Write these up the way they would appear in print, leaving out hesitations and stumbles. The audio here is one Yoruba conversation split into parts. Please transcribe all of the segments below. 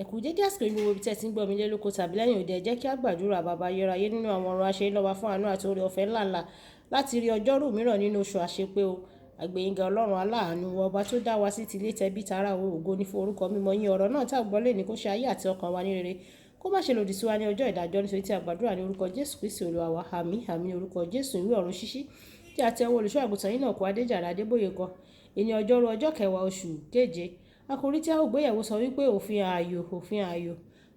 Ẹ kú dédé àsìkò yìí gbogbo ibi tí ẹ ti ń gbọ́ mi lé lóko tàbí lẹ́yìn òde. Ẹ jẹ́ kí a gbàdúrà. Bàbá ayérayé nínú àwọn ọ̀run, aṣe lọ́ba fún àánú àti oore ọ̀fẹ́ ńláńlá láti rí ọjọ́rú mìíràn nínú oṣù àṣepé o. Àgbéyìnga Ọlọ́run aláàánú, ọba tó dá wa sí tilé tẹbí tará o, ògo ní fún orúkọ mímọ́ yín. Ọ̀rọ̀ náà tá gbọ́ lé ní kó ṣe ayé àti ọkàn wa ní rere, kó má ṣe lòdì sí wa ní ọjọ́ ìdájọ́, nítorí tí a gbàdúrà ní orúkọ Jésù Kristi Olúwa wa. Àmín, àmín. Orúkọ Jésù. Ìwé ọ̀run ṣíṣí tí a tẹ ọwọ́ olùṣọ́ àgùntàn yìí náà kó Adéjàre Adébóyè kọ. Ìní ọjọ́rú ọjọ́ kẹwàá oṣù keje. Àkòrí tí a ó gbéyẹ̀wò sọ wípé òfin ààyò, òfin ààyò.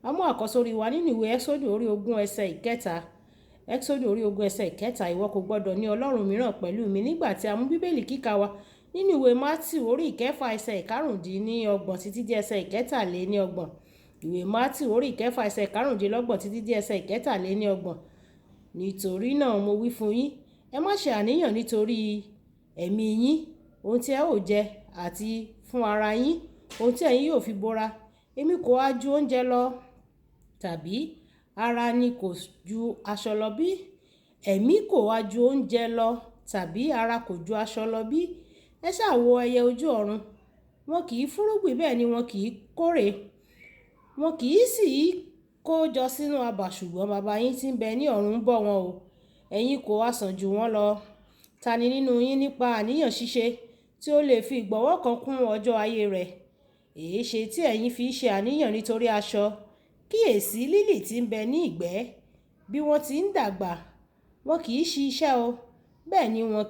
A mú àkọ́sórí wa nínú ìwé Ẹ́xódù orí 20 ẹsẹ̀ 3. Ẹ́xódù orí 20 ẹsẹ̀ 3, ìwọ kò gbọdọ̀ ní Ọlọ́run mìíràn pẹ̀lú mi. Nígbà tí a mú Bíbélì kíkà wa nínú ìwé Mátíù orí 6 ẹsẹ̀ 25 títí dé ẹsẹ̀ 33. Ìwé Mátíù orí 6 ẹsẹ̀ 25 títí dé ẹsẹ̀ 33. Nítorí náà mo wí fún yín, ẹ má ṣe àníyàn nítorí ẹ̀mí yín, ohun tí ẹ ó jẹ, àti fún ara yín, ohun tí ẹ̀yin yóò fi bora. Èmi kò ha ju oúnjẹ lọ, tàbí ara ni kò ju aṣọ lọ bí? Ẹ̀mí kò ha ju oúnjẹ lọ, tàbí ara kò ju aṣọ lọ bí? Ẹ ṣá wo ẹyẹ ojú ọ̀run. Wọn kì í fúnrúgbìn, bẹ́ẹ̀ ni wọn kì í kórè. Wọn kì í sì í kó jọ sínú abà, ṣùgbọ́n baba yín tí ń bẹ ní ọ̀run ń bọ́ wọn o. Ẹ̀yin kò ha sàn jù wọ́n lọ? Ta ni nínú yín nípa àníyàn ṣíṣe tí ó lè fi ìgbọ̀nwọ́ kan kún ọjọ́ ayé rẹ̀? Èéṣe tí ẹ̀yin fi ṣe àníyàn nítorí aṣọ? Kíyèsi lílì tí ń bẹ ní ìgbẹ́, bí wọ́n ti ń dàgbà, wọn kì í ṣiṣẹ́ o, bẹ́ẹ̀ ni wọn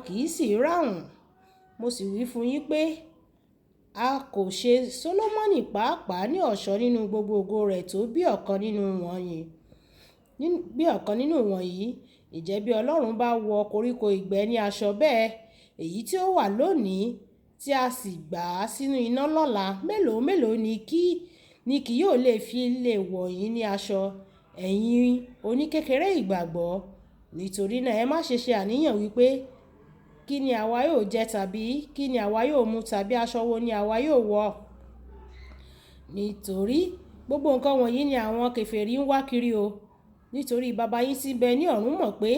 kì í sì ráhùn. Mo sì wí fún yín pé a kò ṣe Sólómọ́nì pàápàá ní ọ̀ṣọ́ nínú gbogbo ògo rẹ̀ tó bí ọ̀kan nínú wọ̀nyí. Bí ọ̀kan nínú wọ̀nyí. Ǹjẹ́ bí Ọlọ́run bá wọ koríko ìgbẹ́ ní aṣọ bẹ́ẹ̀, èyí tí ó wà lónìí tí a sì gbà á sínú iná lọ́la, mélòó mélòó ni kì yóò lè fi lè wọ̀ yín ní aṣọ, ẹ̀yin oníkékeré ìgbàgbọ́? Nítorí náà ẹ má ṣe ṣe àníyàn wípé kí ni àwa yóò jẹ tàbí kí ni àwa yóò mu tàbí aṣọ wo ni àwa yóò wọ̀. Nítorí gbogbo nǹkan wọ̀nyí ni àwọn kèfèrí ń wá kiri o. Nítorí baba yín tí ń bẹ ní ọ̀run mọ̀ pé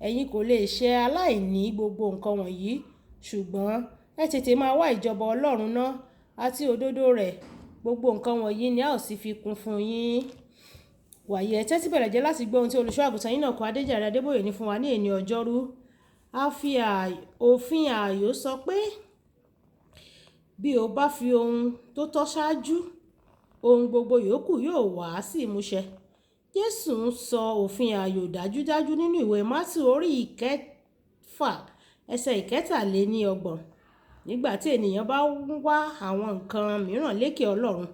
ẹ̀yin kò lè ṣe aláìní gbogbo nǹkan wọ̀nyí. Ṣùgbọ́n ẹ tètè máa wá ìjọba Ọlọ́run náà àti òdodo rẹ̀. Gbogbo nǹkan wọ̀nyí ni a ó sì fi kún fún yín. Wàyí ẹ tẹ́tí bẹ̀rẹ̀ jẹ́ láti gbọ́ ohun tí olùṣọ́ àgùntàn yín náà kọ Adéjàre Adébóyè ní fún wa ní èní ọjọ́rú. A fi òfin ààyò sọ pé bí o bá fi ohun tó tọ́ ṣáájú, ohun gbogbo yòókù yóò wá sí ìmúṣẹ. Jésù ń sọ òfin ààyò dájúdájú nínú ìwé Mátíù orí 6 ẹsẹ̀ 33. Nígbà tí ènìyàn bá ń wá àwọn nǹkan mìíràn lékè Ọlọ́run,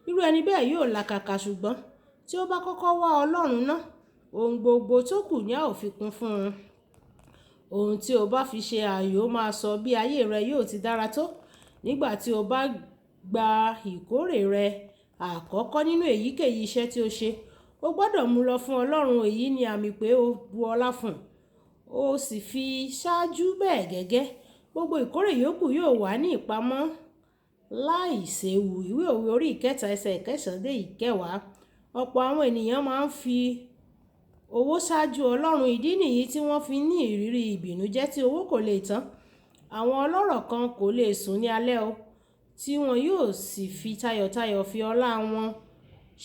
irú ẹni bẹ́ẹ̀ yóò làkàkà, ṣùgbọ́n tí ó bá kọ́kọ́ wá Ọlọ́run náà, ohun gbogbo tó kù ni a ó fi kún fún un. Ohun tí o bá fi ṣe ààyò máa sọ bí ayé rẹ yóò ti dára tó. Nígbà tí o bá gba ìkórè rẹ àkọ́kọ́ nínú èyíkéyìí iṣẹ́ tí o ṣe, o gbọdọ̀ mú lọ fún Ọlọ́run. Èyí ni àmì pé o bu ọlá fún un, o sì fi ṣáájú bẹ́ẹ̀ gẹ́gẹ́. Gbogbo ìkórè yòókù yóò wà ní ìpamọ́ láìséwu. Ìwé Òwe orí 3 ẹsẹ̀ 9 dé 10. Ọ̀pọ̀ àwọn ènìyàn máa ń fi owó ṣáájú Ọlọ́run. Ìdí nìyí tí wọ́n fi ní ìrírí ìbìnújẹ́ tí owó kò lè tán. Àwọn ọlọ́rọ̀ kan kò lè sùn ní alẹ́ o, tí wọn yóò sì fi tayọ̀tayọ̀ fi ọlá wọn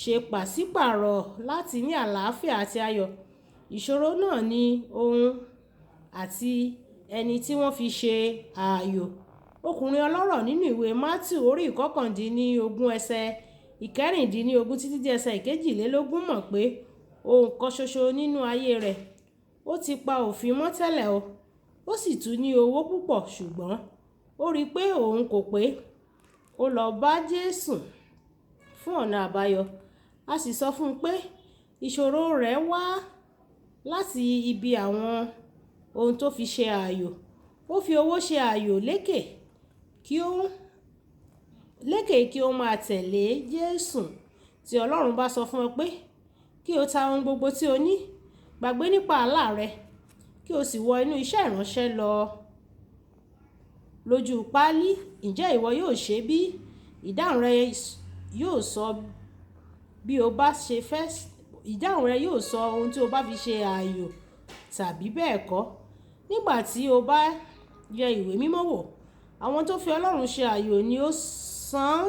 ṣe pàṣípàrọ̀ láti ní àlàáfíà àti ayọ̀. Ìṣòro náà ni ohun àti ẹni tí wọ́n fi ṣe ààyò. Ọkùnrin ọlọ́rọ̀ nínú ìwé Mátíù orí 19 ẹsẹ̀ 16 títí dé ẹsẹ̀ 22 mọ̀ pé ohun kan ṣoṣo nínú ayé rẹ̀. Ó ti pa òfin mọ́ tẹ́lẹ̀ o, ó sì tún ní owó púpọ̀, ṣùgbọ́n ó rí pé òun kò pé. Ó lọ bá Jésù fún ọ̀nà àbáyọ. A sì sọ fún un pé ìṣòro rẹ̀ wá láti ibi àwọn ohun tó fi ṣe ààyò. Ó fi owó ṣe ààyò lékè kí ó máa tẹ̀lé Jésù. Tí Ọlọ́run bá sọ fún ọ pé kí o ta ohun gbogbo tí o ní, gbàgbé nípa àlá rẹ, kí o sì wọ inú iṣẹ́ ìránṣẹ́ lọ lójú páálí, ǹjẹ́ ìwọ yóò ṣe bí? Ìdáhùn rẹ yóò sọ bí o bá ṣe fẹ́. Ìdáhùn rẹ yóò sọ ohun tí o bá fi ṣe ààyò tàbí bẹ́ẹ̀ kọ́. Nígbà tí o bá yẹ ìwé mímọ́ wò, àwọn tó fi Ọlọ́run ṣe ààyò ni ó san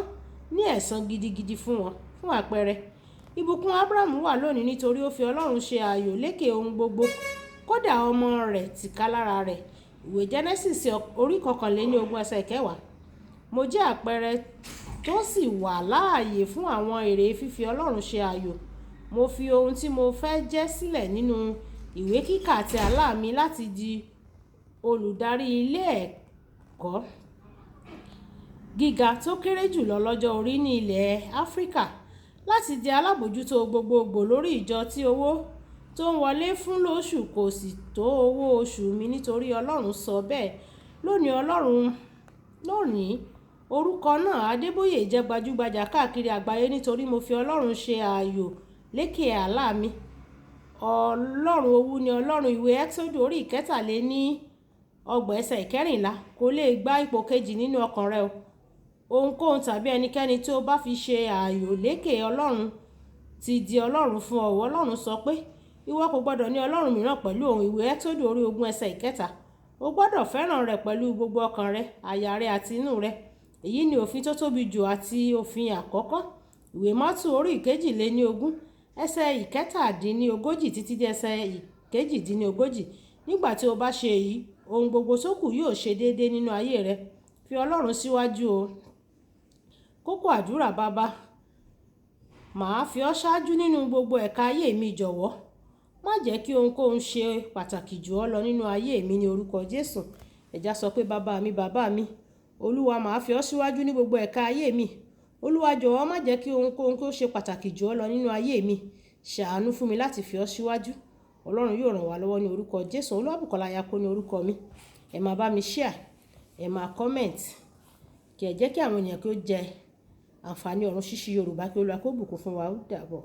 ní ẹ̀san gidigidi fún wọn. Fún àpẹẹrẹ, ìbùkún Ábúráhámù wà lónìí nítorí ó fi Ọlọ́run ṣe ààyò lékè ohun gbogbo, kódà ọmọ rẹ̀ tìkálára rẹ̀. Ìwé Jẹ́nẹ́sísì orí 21 ẹsẹ̀ 10. Mo jẹ́ àpẹẹrẹ tó sì wà láàyè fún àwọn èrè fífi Ọlọ́run ṣe ààyò. Mo fi ohun tí mo fẹ́ jẹ́ sílẹ̀ nínú ìwé kíkà àti àlá mi láti di olùdarí ilé ẹ̀kọ́ gíga tó kéré jù lọ lọ́jọ́ orí ní ilẹ̀ Áfríkà, láti di alábòójútó gbogbogbò lórí ìjọ tí owó tó ń wọlé fún lóṣù kò sì tó owó oṣù mi nítorí Ọlọ́run sọ bẹ́ẹ̀. Lónìí Ọlọ́run, lónìí orúkọ náà Adébóyè jẹ́ gbajúgbajà káàkiri àgbáyé nítorí mo fi Ọlọ́run ṣe ààyò lékè àlá mi. Ọlọ́run owú ni Ọlọ́run. Ìwé Ẹ́xódù orí 33 ẹsẹ̀ 14 kò lè gba ipò kejì nínú ọkàn rẹ o. Ohunkóhun tàbí ẹnikẹ́ni tí ó bá fi ṣe ààyò lékè Ọlọ́run ti di Ọlọ́run fún ọ. Ọlọ́run sọ pé, ìwọ kò gbọdọ̀ ní Ọlọ́run mìíràn pẹ̀lú òun. Ìwé Ẹ́xódù orí 20 ẹsẹ̀ 3. O gbọdọ̀ fẹ́ràn rẹ̀ pẹ̀lú gbogbo ọkàn rẹ, àyà rẹ àti inú rẹ. Èyí ni òfin tó tóbi jù àti òfin àkọ́kọ́. Ìwé Mátíù orí 22 ẹsẹ̀ 37 títí dé ẹsẹ̀ 38. Nígbà tí o bá ṣe èyí, ohun gbogbo tó kù yóò ṣe déédé nínú ayé rẹ. Fi Ọlọ́run síwájú o. Kókó àdúrà. Baba, màá fi ọ́ ṣáájú nínú gbogbo ẹ̀ka ayé mi jọ̀wọ́. Má jẹ́ kí ohunkóhun ṣe pàtàkì jù ọ́ lọ nínú ayé mi ní orúkọ Jésù. Ẹ já sọ pé bàbá mi, bàbá mi, Olúwa, màá fi ọ́ síwájú ní gbogbo ẹ̀ka ayé mi. Olúwa jọ̀wọ́, má jẹ́ kí ohunkóhun kó ṣe pàtàkì jù ọ́ lọ nínú ayé mi. Ṣàánú fún mi láti fi ọ́ síwájú. Ọlọ́run yóò ràn wá lọ́wọ́ ní orúkọ Jésù. Olúwabùkọ́lá Ayako ní orúkọ mi. Ẹ máa bá mi share, ẹ máa comment, kí ẹ jẹ́ kí àwọn ènìyàn kí ó jẹ àǹfààní ọ̀run ṣíṣí Yorùbá, kí Olúwa kó bùkún fún wa. Ó dàbọ̀.